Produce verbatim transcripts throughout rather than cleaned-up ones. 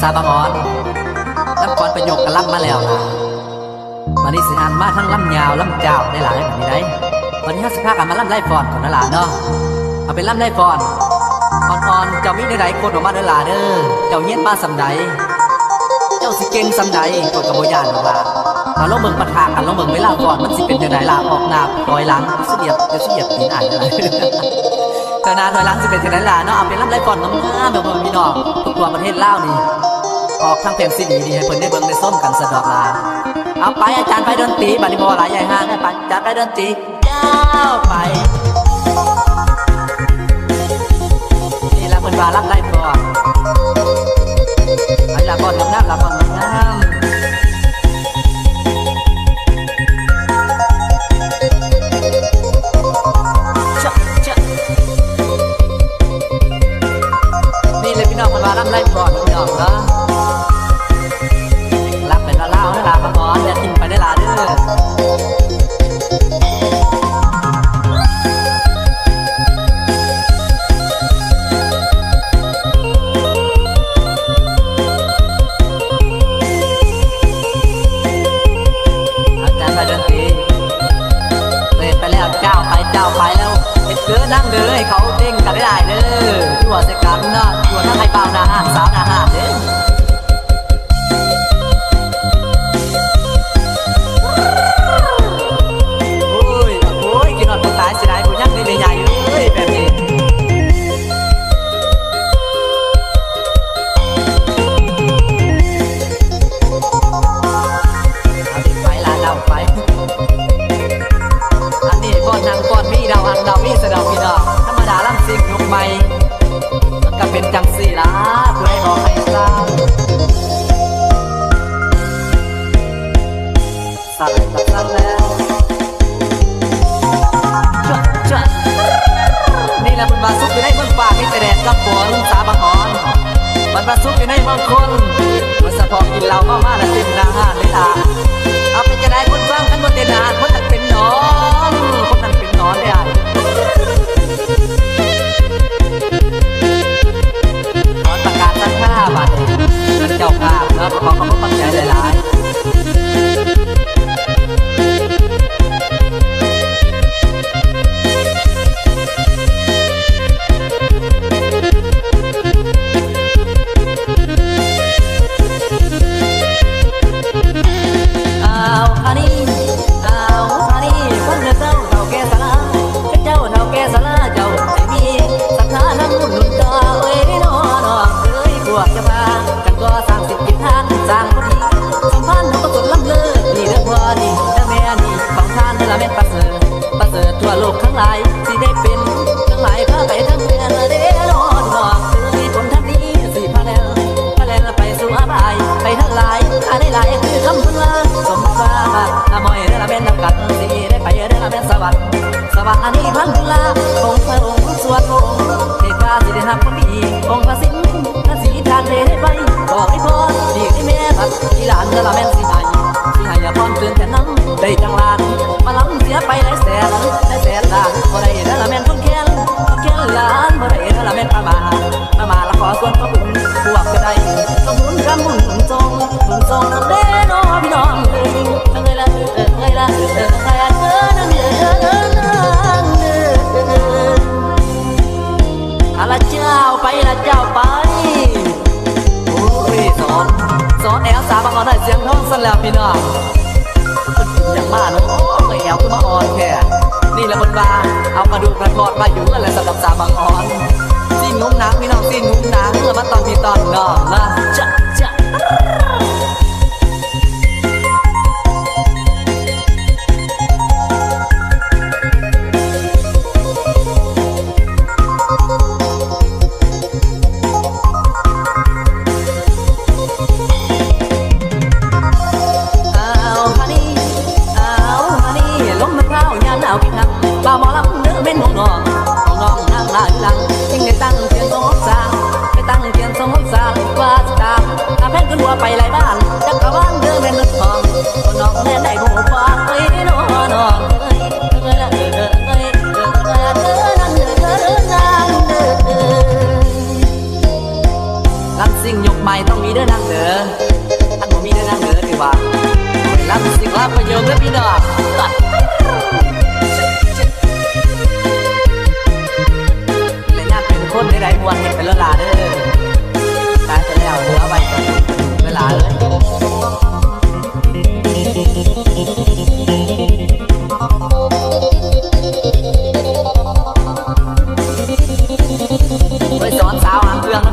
สาวบางอ่อน ลำก่อนประโยคกะลำมาแล้วล่ะ บัดนี้สิหันมาทั้งลำยาวลำจ้าวได้หลายแบบนี้ได้ บัดนี้เฮาสิพากันมาลำไล่ฟ้อนก่อนนะล่ะเนาะ เอาเป็นลำไล่ฟ้อน อ่อนๆ เจ้ามีแนวใดกดออกมาเด้อล่ะเด้อ เจ้าเฮียนมาส่ำใด เจ้าสิเก่งส่ำใด ข้อยก็บ่ย้านดอกล่ะ เอาลองเบิ่งปะทะกัน ลองเบิ่งเวลาฟ้อนมันสิเป็นจั่งใดล่ะ ออกหน้าถอยหลัง สิเหยียบ เดี๋ยวสิเหยียบตีนอ้ายเด้อล่ะ ข้างหน้าถอยหลังสิเป็นจั่งใดล่ะเนาะ เอาเป็นลำไล่ฟ้อนงามๆ แบบว่าพี่น้องทุกทั่วประเทศลาวนี่ ออกทางแผ่นซีดีนี่ให้เพิ่นได้เบิ่งได้ชมกันสะดอกล่ะ เอาไปอาจารย์ไปดนตรี บัดนี้บ่หลายใหญ่ห้าง ไปอาจารย์ไปดนตรี เจ้าไป นี่ละเพิ่นว่าลำไล่ฟ้อน ไปละฟ้อนงามๆ ละฟ้อนงามๆ นี่เลยพี่น้อง เพิ่นว่าลำไล่ฟ้อนพี่น้องเนาะ รักเป็นลาวๆ นะลาบางอ่อน อย่าทิ้งไปได้อลาเด้อ อาจารย์ไปดนตรี เปิดไปแล้ว เจ้าไป เจ้าไปแล้ว เฮ็ดเด้อนั่งเด้อ ให้เขาเด้งกันได้หลายเด้อ ทั่วใส่กันเนาะ ทั่วทั้งไอ้บ่าวหน้าห้าน สาวหน้าห้านเด้อ โอ้ย โอ้ย กินฮอดผู้ตายเสียดายผู้ยังได้แม่ใหญ่เอ้ย แบบนี้ เอาไปละเดาไป อันนี้ก่อนนั่งก่อนมีเดาอันเดามีสะเดาพี่น้อง ธรรมดาลำซิ่งยุคใหม่ มันก็เป็นจังซี่ล่ะ ผู้ใดบอกให้เศร้า สั่นก็สั่นแล้ว นี่แหละเพิ่นว่าสุขอยู่ในเมืองฟ้ามีแต่แดดกับฝน สาวบางอ่อน มันว่าสุขอยู่ในเมืองคน มันสะท้อนกินเหล้าเมามาแล้วเต้นหน้าห้านเลยล่ะ เอาเป็นจั่งใดคนฟัง คันบ่เต้นหน้าห้าน คนนั้นเป็นหนอน คนนั้นเป็นหนอนเด้อ ขอประกาศศรัทธาบัดนี้ ท่านเจ้าภาพเนาะ ขอขอบพระคุณใจหลายๆ อ้าว อันนี้ อ้าว อันนี้ คนเจ้าเฒ่าแก่สลา เจ้าเฒ่าแก่สลา เจ้าได้มีศรัทธานำบุญหนุนต่อ เอ้ยน้อน้องเอ้ย พวกจะพากันก่อสร้างสิ่งกินทาน สร้างพอดี สมภารนำกุศลล้ำเลิศ นี่เด้อพ่อนี่เด้อแม่นี่ ของทานเด้อละแม่นประเสริฐ ประเสริฐทั่วโลกทั้งหลาย สิได้เป็นทั้งหลาย พาไปทั้งเมืองเด้อน้อน้องเอ้ย คนทำดีสิพาแล้ว พาแล้วไปสู่อบาย ไปทั้งหลาย อันนี้หลายคือคำเพิ่นว่า สมมุติว่า อามอยเด้อละแม่นนำกัน สิได้ไปเด้อละแม่นสวรรค์ สวรรค์อันนี้พันธุลา องค์พระองค์สวดองค์ เทพาสิได้ฮักคนดี องค์พระสิงห์พระศรีทานเทให้ไป บอกให้พ่อ ดีให้แม่บัด ที่หลานเด้อละแม่นสิให้ สิให้พรตื่นแต่นั้น ได้จังหลาน มาลำเสียไปหลายแสน หลายแสนล้าน บ่ได้เด้อละแม่นคนแค้น คนแค้นหลาน บ่ได้เด้อละแม่นประมาท ประมาทละขอส่วนพระคุณ พวกก็ได้ สมบุญคำบุญส่ง บุญส่งเด้อน้อพี่น้องเอ้ย เอ้ยละเอ้ย เอ้ยละเอ้ย เอ้ยละเอ้ย นางเอ้ย นางเอ้ย เอาละเจ้าไปละเจ้าไป โอ้ย สอน สอนแอลสาวบางอ่อนหน่อยเสียงน้องสั่นแล้วพี่น้อง อย่างมาเนาะ โอ้ย แอลคือมาอ่อนแท้ นี่แหละเพิ่นว่า เอากระดูกกระทอดมาอยู่นั่นแหละสำหรับสาวบางอ่อน สิ้นงุ้มหนังพี่น้อง สิ้นงุ้มหนัง เพื่อมาตอนพี่ตอนน้องนะ จะ จะ อ้าวฮันนี่ อ้าวฮันนี่ ลมมันพร้าวยามหนาวกินน้ำ บ่าวหมอลำเด้อแม่นน้องน้อง น้องน้องนั่งหน้าอยู่หลัง จึงได้ตั้งเทียนสองสาม ได้ตั้งเทียนสองสาม ว่าสิตาม ถ้าแม่นขึ้นหัวไป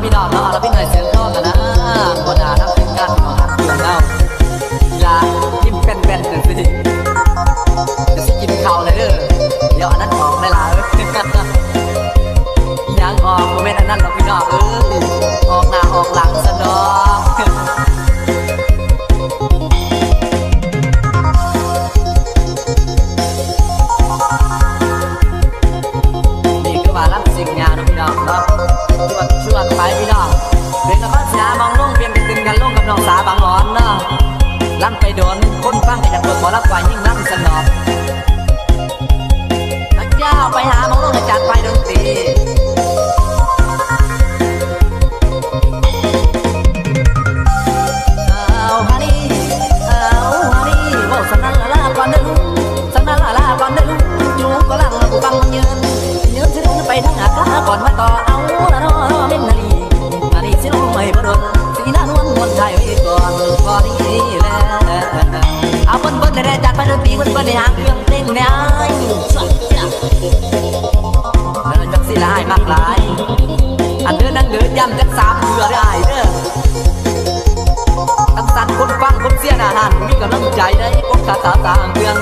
พี่น้องเนาะ เอาละพี่หน่อยเสียงทองกันนะ หัวหน้านักทีมงานของเรา อีหลายิ้มแป้นๆจังซี่ เดี๋ยวสิกินข้าวเลยเด้อ เดี๋ยวอันนั้นออกได้หลาย อีหยังออก บ่แม่นอันนั้นดอกพี่น้องเอ้ย ออกหน้าออกหลังซะดอก นี่คือว่าลำซิ่งยาวเนาะพี่น้องเนาะ ชวน ชวนไปพี่น้อง เดี๋ยวก็สิหาหม่องลง เปลี่ยนไปตึงกันลงกับน้องสาวบางอ่อนเนาะ ลำไปโดน คนฟังก็อยากเปิดหมอลำฝ่ายยิ่งลำสนอง พระเจ้าไปหาหมองลงอาจารย์ไปดนตรี เอาฮาลี เอาฮาลี เว้าสนั่นละลาก่อนเด้อลุง สนั่นละลาก่อนเด้อลุง อยู่กำลังผู้ฟังมันยืน ยืนสิเดินไปทางอากาศก่อนมาต่อ เอาละเนาะเมนนาลี ฮาลีสิลงไม่บ่โดน สีหน้านวลมวนไทยไว้ก่อน พอดีแหละ เอาเปิ้นๆแน่ๆ จัดไปดนตรีเปิ้นๆในหางเครื่องเต้นแน่ เออ จังสิละอ้ายมักหลาย อันเด้อนั่งเด้อ ย้ำจักสามเทื่อเด้ออ้ายเด้อ ทั้งสั่นคนฟังคนเชียร์อาหาร มีกำลังใจได้พวกขาสาวต่างเมือง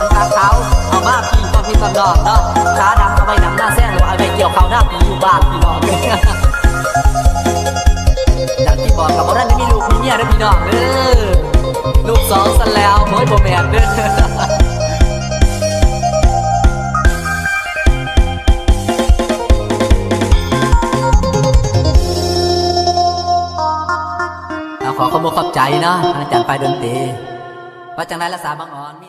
ทั้งขาขาว เอามาพี่ตอนพี่ตอนน้องเนาะ ขาดำเอาไว้ดำหน้าแซง หรือว่าเอาไว้เกี่ยวข้าวหน้าปีอยู่บ้านพี่น้อง อย่างที่บอกกับว่าท่านได้มีลูกมีเมียเด้อพี่น้องเด้อ ลูกสองซะแล้ว โอ้ย บ่แม่นเด้อ เอาขอขอบคุณขอบใจเนาะ อาจารย์ฝ่ายดนตรี ว่าจังไรละสาวบางอ่อน มี